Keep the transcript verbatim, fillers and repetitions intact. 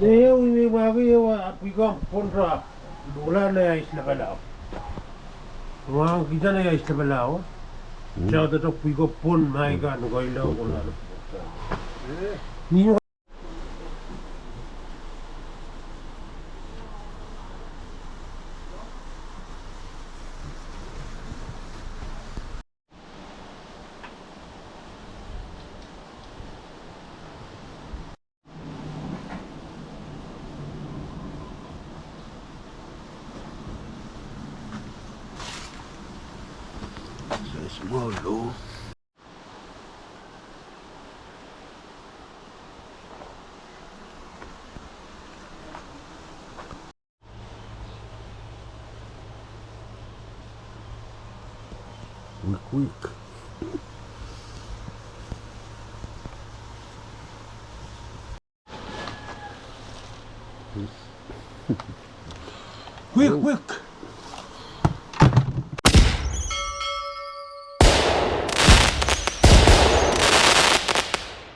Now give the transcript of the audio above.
Ehu ih me wahki ehu ah pwihko pwon ra, lula ne ice lapalap. Wahki kitail ne ice lapalap. Hmm. Sa doadoahk pwihko pwon ma I kan koasoia ko na. Ni Small loaf. Wik, wik. Wik, wik.